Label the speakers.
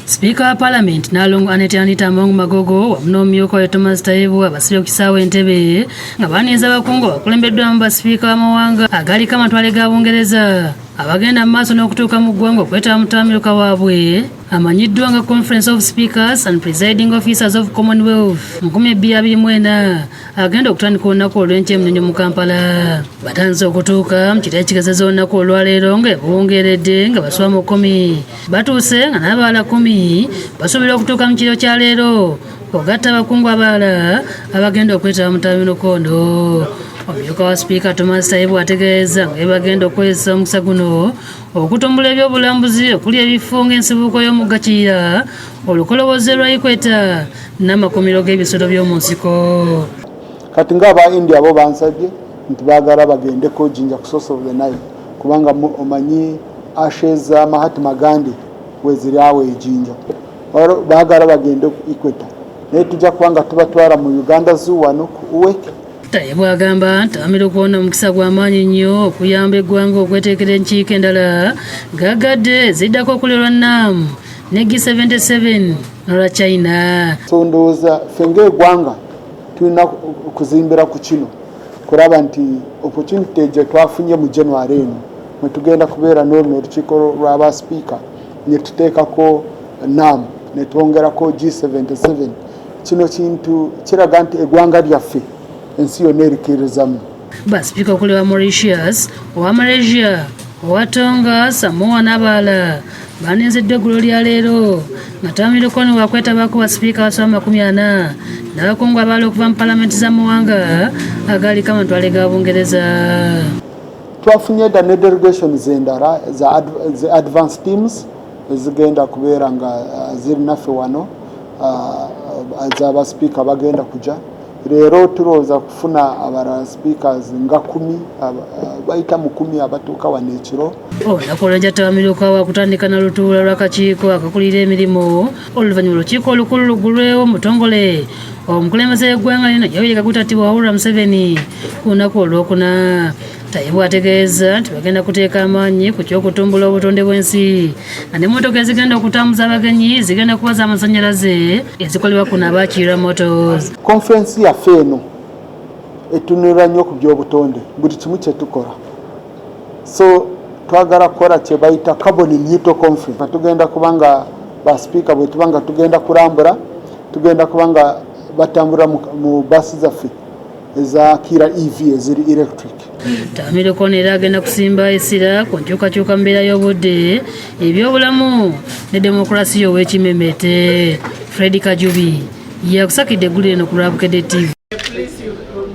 Speaker 1: Sipiika wa Palamenti Nalongo Annet Anita Among Magogo wamu n'omumyuka we Thomas Tayebwa abasibye ku kisaawe Entebbe nga baaniriza abakungu abakulembeddwamu basipiika b'amawanga agaliko amatwale ga Bungereza abagenda mu maaso n'okutuuka mu ggwanga okwetaba mu ttabamiruka waabwe amanyiddwa nga Conference of Speakers and Presiding Officers of Commonwealth 2024 agenda okutandika olunaku olw'enkya e Munyonyo mu Kampala. Batandise okutuuka mu kiro ekigezeza olunaku olwaleero nga ebuwungeeredde nga basoba mu 10 batuuse nga n'abalala 10 basuubira okutuuka mu kiro kya leero ogatta abakungu abalala abagenda okwetaba mu ttabamiruka ono. Omumyuka wa sipiika Thomas Tayebwa ategeeza nga bwe bagenda okukozesa omukisa guno okutumbula ebyobulambuzi okuli ebifo ng'ensibuko y'omugga Kiyira, olukoloboze lwa Equator n'amakuumiro g'ebisolo by'omu nsiko.
Speaker 2: Kati ng'aba India bo bansabye nti baagala bagendeko Jinja ku source of the Nile, kubanga omanyi ashes za Mahatma Gandhi weziri awo e Jinja, baagala bagende ku Equator, naye tujja kuba nga tubatwala mu Uganda Zoo wano ku Uweke.
Speaker 1: Tayebwa agamba nti ttabamiruka ono omukisa gwa maanyi nnyo okuyamba eggwanga okweteekera enkiiko endala gaggadde eziddako okuli olwa NAM ne G77 n'olwa China.
Speaker 2: So ndowooza ffe ng'eggwanga tulina kuzimbira ku kino kulaba nti opportunity gye twafunye mu January eno mwe tugenda kubeera n'oluno olukiiko lw'aba sipiika ne tuteekako NAM ne twongerako G77, kino kintu kiraga nti eggwanga lyaffe ensi yonna erikirizamu.
Speaker 1: Basipiika okuli owa Mauritius, owa Malaysia, owa Tonga, Samoa n'abalala baaniriziddwa eggulo lya leero nga ttabamiruka ono wakwetabako basipiika abasoba 40 n'abakungu abalala okuva mu palamenti z'amawanga agaliko amatwale ga Bungereza.
Speaker 2: Twafunye dda ne delegations endala za advance teams ezigenda kubeera nga ziri naffe wano, z'abasipiika bagenda kuja leero. Tulowooza kufuna abalala speakers nga 10, bayita mu 10 abatuuka wano ekiro.
Speaker 1: Olunaku olw'enkya ttabamiruka wakutandika na lutuula lw'akakiiko akakulira emirimu, oluvannyuma olukiiko olukulu luggulwewo mu butongole omukulembeze w'eggwanga lino Yoweri Kaguta Tibuhaburwa Museveni ku lunaku olwokuna. Tayebwa ategeeza nti bagenda kuteeka amaanyi ku ky'okutumbula obutonde bw'ensi nga n'emmotoka ezigenda okutambuza abagenyi zigenda kuba z'amasannyalaze ezikolebwa kuno aba Kiira Motors.
Speaker 2: Conference yaffe eno etunulira nnyo ku by'obutonde, buli kimu kye tukola, so twagala kukola kye bayita carbon neutral conference. Tugenda kuba nga basipiika bwe tuba nga tugenda kulambula, tugenda kuba nga batambulira mu baasi zaffe eza Kiira EV eziri electric.
Speaker 1: Ttabamiruka ono era agenda kusimba essira ku nkyukakyuka mu mbeera y'obudde, ebyobulamu ne demokulasiya ow'ekimemete. Fred Kajubi yakusakidde eggulire eno ku lwa Bukedde TV.